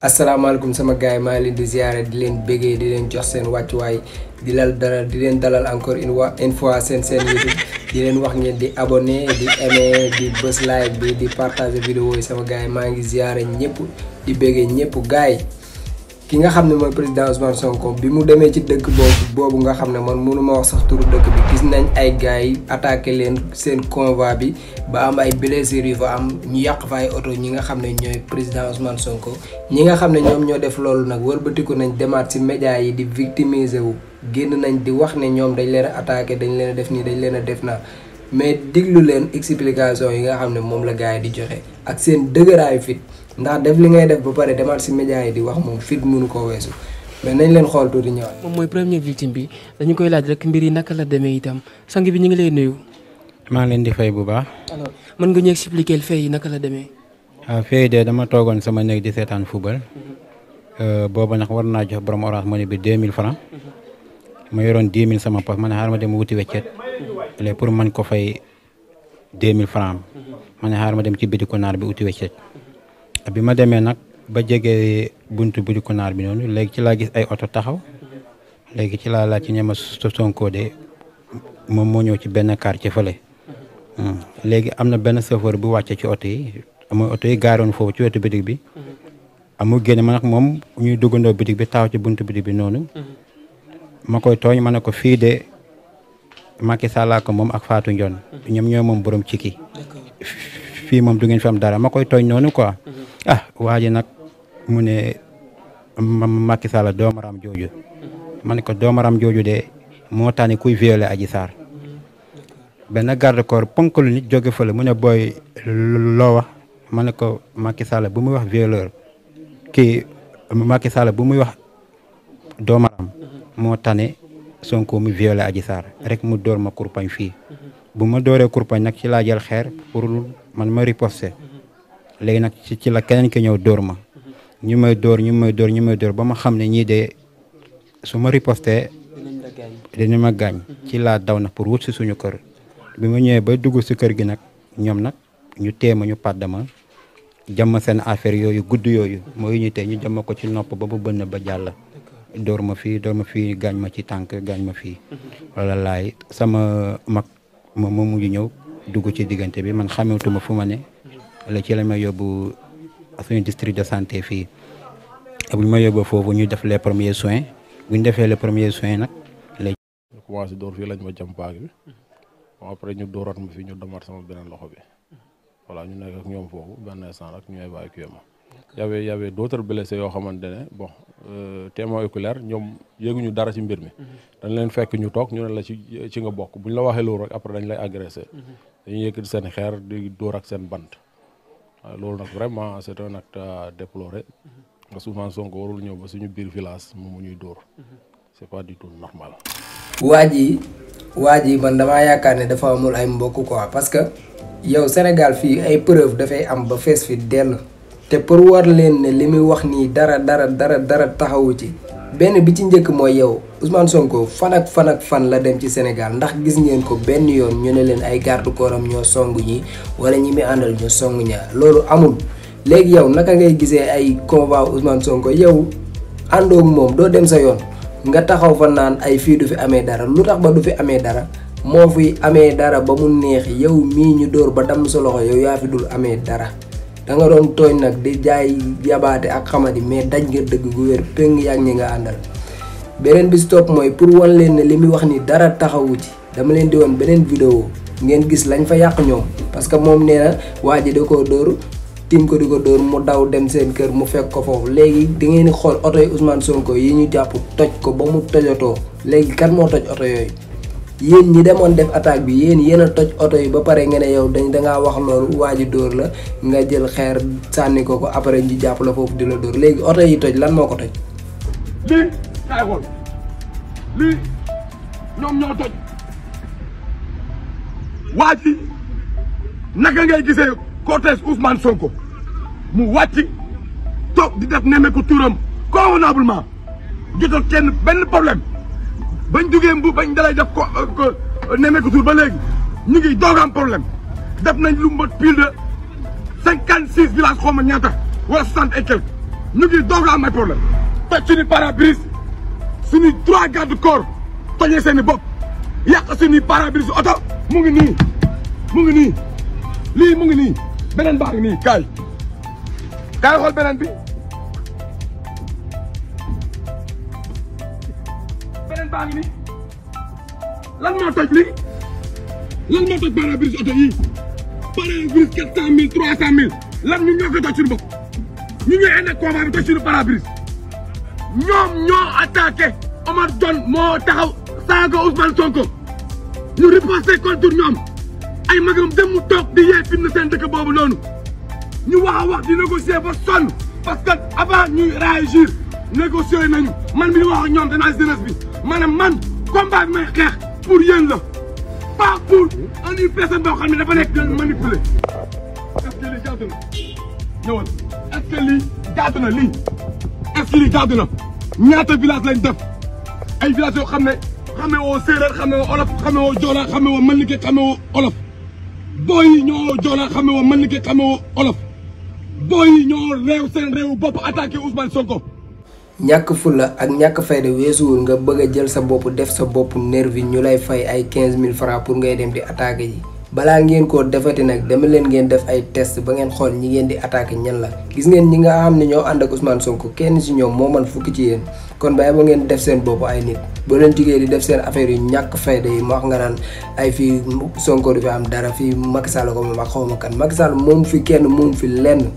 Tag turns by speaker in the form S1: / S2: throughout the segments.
S1: asalaamaaleykum sama gars yi maa ngi leen di ziare di leen béggee di leen jox seen wàccuwaay di leen dalal encore une fois seen YouTube di leen wax ngeen di abonné di aimer di bës like bi di partager vidéo yi sama gars yi maa ngi ziare ñëpp di béggee ñëpp gars yi ki nga xam ne mooy président Ousmane Sonko bi mu demee ci dëkk boobu nga xam ne man mënu ma wax sax turu dëkk bi gis nañ ay gars yi attaqué leen seen convoi bi ba am ay blessures yu fa am ñu yàq fa ay oto ñi nga xam ne ñooy président Ousmane Sonko ñi nga xam ne ñoom ñoo def loolu nag wëlbatiku nañ demaat ci média yi di victimiser wu génn nañ di wax ne ñoom dañ leen a attaqué dañ leen a def nii dañ leen a def naa mais diglu leen explication yi nga xam ne moom la gars yi di joxe ak seen dëgëraayu fit ndax def li ngay def ba pare demaat si média yi di wax moom fit mënu koo weesu mais nañ leen xool tuuti ñëwaat.
S2: moom mooy première victime bi dañu koy laaj rek mbir yi naka la demee itam sang bi ñu ngi lay nuyu.
S3: maa ngi leen di fay bu baax.
S2: alors mën nga ñu expliquer fee yi naka la demee.
S3: fee de dama toogoon sama néeg di seetaan football. booba nag war naa jox borom Orange Money bi 2000 francs ma yoroon 10 000 sama poche ma ne xaaral ma dem wuti weccet léegi pour mën ko fay 2000 francs ma ne xaaral ma dem ci bitiku naar bi wuti weccet bi ma demee nag ba jege buntu bitiku naar bi noonu léegi ci laa gis ay oto taxaw léegi ci laa laaj ci ñema Sonko de moom moo ñëw ci benn quartier fële léegi am na benn chauffeur bu wàcce ci oto yi mooy oto yi gaaroon foofu ci wetu bitik bi amu génne ma nag moom ñuy duggandoo bitik bi taxaw ci buntu bitik bi noonu ma koy tooñ ma ne ko fii de Macky Sall ko moom ak Fatou Ndione ñoom ñoo moom borom ciki fii moom du ngeen fi am dara ma koy tooñ noonu quoi waa ji nag mu ne Macky Sall doomaram jooju ma ne ko doomaram jooju de moo tax ne kuy violé Adji Sarr benn garde corps ponkalu nit jóge fële mu ne booy loo wax ma ne ko Macky Sall bu muy wax violeur kii Macky Sall bu muy wax doomaram moo tane Sonko mu violé Adji Sarr rek mu dóor ma kurpañ fii bu ma dooree kurpañ nag ci laa jël xeer pour man ma riposté léegi nag ci la keneen ki ñëw dóor ma ñu may dóor ba ma xam ne ñii de su ma riposté dina ma gaañ ci laa daw nag pour wut si suñu kër bi ma ñëwee ba dugg si kër gi nag ñoom nag ñu téema ñu pàdd ma jàmm seen affaire yooyu gudd yooyu mooy ñu tee ñu jàmm ko ci nopp ba mu bënn ba jàll dóor ma fii gaañ ma ci tànk gaañ ma fii wala laay sama mag moom moo mujj ñëw dugg ci diggante bi man xameetuma fu ma ne la ci la may yóbbu suñu district de santé fii bu ñu ma yóbbu foofu ñu def les premiers soins bu ñu defee les premiers soins nag léegi
S4: ñu commencé dóor fii lañ ma jam paak bi après ñu dóoraat ma fii ñu demaat sama beneen loxo bi voilà ñu nekk ak ñoom foofu benn instant rek ñu évacué ma y avait d'autres blessés yoo xamante ne bon témoin oculaire ñoom yéeguñu dara ci mbir mi dañ leen fekk ñu toog ñu ne la ci nga bokk bu ñu la waxee loolu rek après dañ lay agressé dañuy yëkkati seen xeer di dóor ak seen bant loolu nag vraiment c'est un acte à déplorer parce que Ousmane Sonko warul ñëw ba suñu biir village moom mu ñuy dóor c'est pas du tout normal.
S1: waa ji man damaa yaakaar ne dafa amul ay mbokk quoi parce que yow Sénégal fii ay preuve dafay am ba fees fi dell te pour war leen ne li muy wax nii dara taxawu ci benn bi ci njëkk mooy yow Ousmane Sonko fan ak fan la dem ci Sénégal ndax gis ngeen ko benn yoon ñu ne leen ay garde corps am ñoo song ñi wala ñi muy àndal ñoo song ñaa loolu amul. léegi yow naka ngay gisee ay convoi Ousmane Sonko yow àndoog moom doo dem sa yoon nga taxaw fa naan ay fii du fi amee dara lu tax ba du fi amee dara moo fi amee dara ba mu neex yow mii ñu dóor ba damm sa loxo yow yaa fi dul amee dara. da nga doon tooñ nag di jaay yabaate ak xamadi mais daj nga dëgg gu wér péng yaa ngi ñi nga àndal beneen bi si topp mooy pour wan leen ne li muy wax ni dara taxawu ci dama leen di woon beneen vidéo ngeen gis lañ fa yàq ñoom parce que moom nee na waa ji da koo dóor tim ko di ko dóor mu daw dem seen kër mu fekk ko foofu léegi da ngeen di xool oto yi Ousmane Sonko yi ñu jàpp toj ko ba mu tojotoo léegi kan moo toj oto yooyu yéen ñi demoon def attaque bi yéen a toj oto yi ba pare nga ne yow dangaa wax loolu waa ji dóor la nga jël xeer sànni ko après ñu jàpp la foofu di la dóor léegi oto yi toj lan moo ko toj.
S5: lii kaay xool lii ñoom ñoo toj waa ji naka ngay gisee cortège Ousmane Sonko mu wàcc toog di def nemmeeku turam convenablement jotul kenn benn problème. bañ duggee mbu bañ dalay def ko nemmeeku tur ba léegi ñu ngi doog am problème def nañ lu mot plus de 56 villages xaw ma ñaata wala 60 et quelques ñu ngi doog a am ay problème toj suñu pare-brise suñu 3 garde corps tojee seen i bopp yàq suñu pare-brise oto mu ngi nii lii mu ngi nii beneen baa ngi nii kaay xool beneen bi baa ngi nii lan moo toj lii lan moo toj pare-brise oto yii pare-brise 400 000 300 000 lan ñu ñoo ko toj suñu bopp ñu ñooy ànd ak combat bi toj suñu pare-brise ñoom ñoo attaqué Omar John moo taxaw saaga Ousmane Sonko ñu riposté contre ñoom ay magam dem mu toog di yee fitna seen dëkk boobu noonu ñu wax di négocier ba sonn parce que avant ñuy réagir négocier nañu man mi di wax ak ñoom danaa jeunesse bi maanaam man combat bi may xeex pour yéen la pas pour une personne boo xam ne dafa nekk manipuler est-ce que lii jaatu na ñëwal est-ce que lii jaatu na lii est-ce que lii jaatu na ñaata village lañ def ay village yoo xam ne woo séeréer xame woo olof xame woo joola xame woo manike xame woo olof booy yi ñoo joola xame woo manike xame woo olof booy yi ñoo réew seen réew bopp attaqué Ousmane Sonko.
S1: ñàkk fulla ak ñàkk fayda weesuwul nga bëgg a jël sa bopp def sa bopp nervi ñu lay fay ay 15 000 francs pour ngay dem di attaqué ji balaa ngeen koo defati nag dama leen ngeen def ay test ba ngeen xool ñi ngeen di attaqué ñan la gis ngeen ñi nga xam ne ñoo ànd ak Ousmane Sonko kenn si ñoom moo man fukki ci yéen kon bàyyi ba ngeen def seen bopp ay nit boo leen jigéen di def seen affaire yu ñàkk fayda yi ma wax nga naan ay fii Sonko du fi am dara fii Macky Sall ko moom ak xaw ma kan Macky Sall moom fi kenn moom fi lenn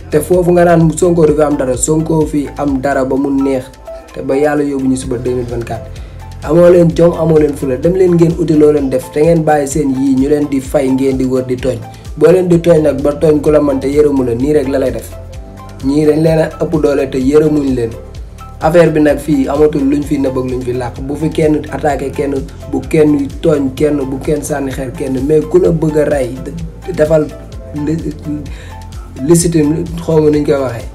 S1: te foofu nga naan Sonko du fi am dara Sonko fi am dara ba mu neex te ba yàlla yóbbu ñu suba 2024 amoo leen jom amoo leen fula dem leen ngeen uti loo leen def te ngeen bàyyi seen yii ñu leen di fay ngeen di wër di tooñ boo leen di tooñ nag ba tooñ ku la man te yërëmu la nii rek la lay def ñii dañ leen a ëpp doole te yërëmuñ leen affaire bi nag fii amatul luñ fi nëbb ak luñ fi làq bu fi kenn attaqué kenn bu kenn tooñ kenn bu kenn sànni xeer kenn mais ku la bëgg a rey defal légitime xaw ma nuñ koy waxee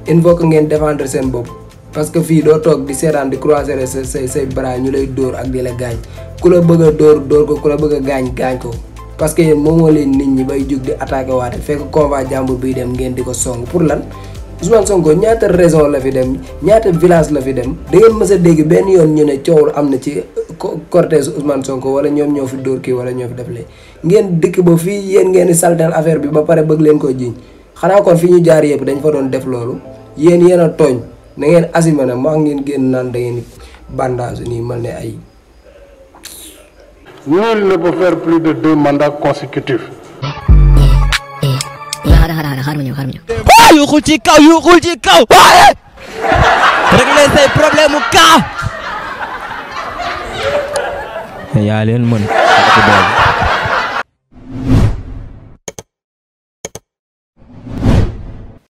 S1: il faut que ngeen défendre seen bopp parce que fii doo toog di seetaan di croiser say bras ñu lay dóor ak di la gaañ ku la bëgg a dóor ko ku la bëgg a gaañ ko parce que yéen moomoo leen nit ñi bay jug di attaqué waate fekk convoi jàmbur biy dem ngeen di ko song pour lan Ousmane Sonko ñaata raison la fi dem ñaata village la fi dem da ngeen mës a dégg benn yoon ñu ne coowul am na ci cortège Ousmane Sonko wala ñoom ñoo fi dóor kii wala ñoo fi def lee ngeen dikk ba fii yéen ngeen di saltel affaire bi ba pare bëgg leen ko jiiñ xanaa kon fi ñu jaar yëpp dañ fa doon def loolu yéen a tooñ na ngeen assumé na maa ngeen génn naan da ngeen bandage nii mel ne ay.
S6: Nul ne peut faire plus de 2 mandats consécutifs.
S7: yuuxul ci kaw waaye régler say problème mu kaa yaa leen mën